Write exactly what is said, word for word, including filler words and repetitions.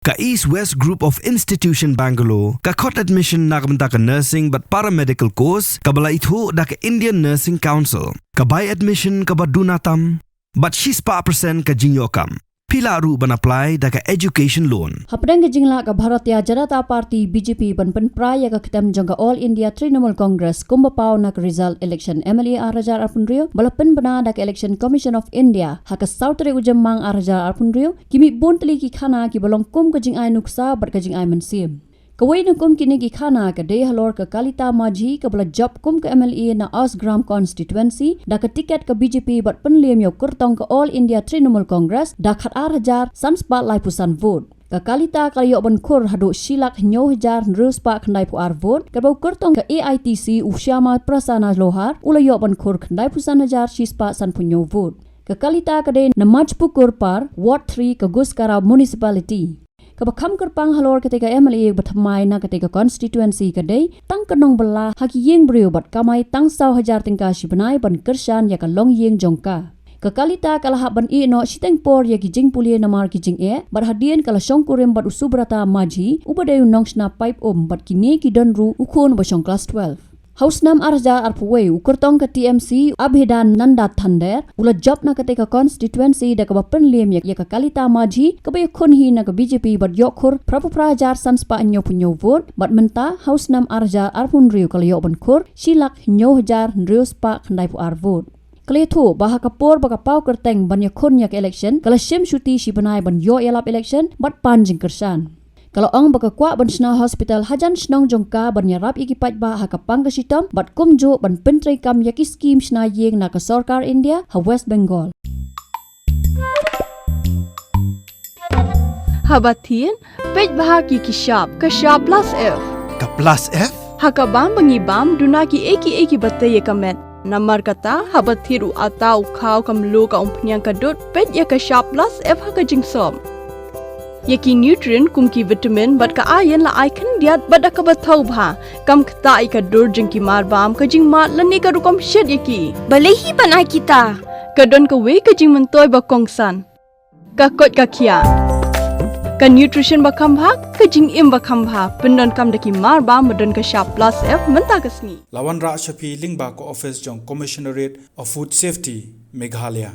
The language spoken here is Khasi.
Ka East West Group of Institution Bangalore ka khot admission na ka bynta ka nursing bad paramedical course kaba la ithuh da ka Indian Nursing Council. Ka bai admission kaba duna tam bad shispah percent ka jingïoh kam. Phi lah ruh ban apply da ka education loan. Hapdeng ka jinglah ka Bharatiya Janata Party, B J P, ban pynpra ïa ka ktem jong ka All India Trinamool Congress kumba paw na ka result election M L A ar hajar arphew hynriew ba la pynbna da ka Election Commission of India ha ka saw tarik u Jymmang ar hajar arphew hynriew, ki mih bun tylli ki khana kiba long kum ka jingai nuksa bad ka jingai mynsiem. Kawei na kum kine ki khana ka dei halor ka Kalita Majhi kaba la jop kum ka M L A na Asgram constituency da ka tiket ka B J P bad pynliem ïa u kyrtong ka All India Trinamool Congress da khatar hajar san spah laiphew san vote. Ka Kalita ka la ïoh ban khur haduh shi lak hynñiew hajar hynriew spah khyndaiphew ar vote, katba u kyrtong ka A I T C u Shyama Prasanna Lohar u la ïoh ban khur khyndaiphew san hajar shi spah sanphew hynñiew vote. Ka Kalita ka dei na Majhpukur Par, Ward three ka Guskara Municipality. Kaba kham kyrpang halor katei ka M L A ba thymmai na katei ka constituency ka dei tang ka nongbylla ha ki ïing briew bad kamai tang saw hajar tyngka shi bnai ban kyrshan ïa ka longïing jong ka. Ka Kalita ka la hap ban ïeh noh shiteng por ïa ki jingpule namar ki jingeh bad hadien ka la shongkurim bad u Subrata Majhi uba dei u nongshna paip um bad kine ki don ruh u khun uba shong klas twelve. Ha u snem ar hajar arphew wei u kyrtong ka T M C Abhedananda Thander u la jop na katei ka constituency da kaba pynliem ïa, ïa ka Kalita Majhi kaba ïakhun hi na ka B J P bad ïoh khur phraphew phra hajar san spah hynñiewphew hynñiew vote bad mynta ha u snem ar hajar arphew hynriew ka la ïoh ban khur shi lak hynñiew hajar hynriew spah khyndaiphew ar vote. Ka la ïathuh ba ha ka por ba ka paw kyrteng ban ïakhun ïa ka election ka la shim shuti shi bnai ban ïoh ïalap election bad pan jingkyrshan. Ka la ong ba ka kwah ban shna hospital hajan shnong jong ka ban ïarap ïa ki paidbah ha ka pang ka shitom bad kumjuh ban pyntreikam ïa ki skim shna ïing na ka sorkar India ha West Bengal. Haba thied, peit bha ki ki shap, ka shap plus F. Ka plus F? Ha ka bam ba ngi bam, duna ki ei ki ei kiba tei ïa ka met. Namar kata, haba thied u atta u khaw ka mluh ka umphniang ka dud, peit ïa ka shap plus F ha ka jingsop. Ïa ki nutrient kum ki vitamin bad ka iron la ai khyndiat bad da kaba thaw bha. Kam ktah ïa ka dur jong ki mar bam, ka jingmad lane ka rukom shet ïa ki. Balei hi ban ai kita? Ka don kawei ka jingmyntoi ba kongsan. Ka koit ka khiah. Ka nutrition ba kham bha, ka jingim ba kham bha. Pyndonkam da ki mar bam ba don ka shap plus F mynta ka sngi. La wanrah sha phi lyngba ka office jong Commissionerate of Food Safety, Meghalaya.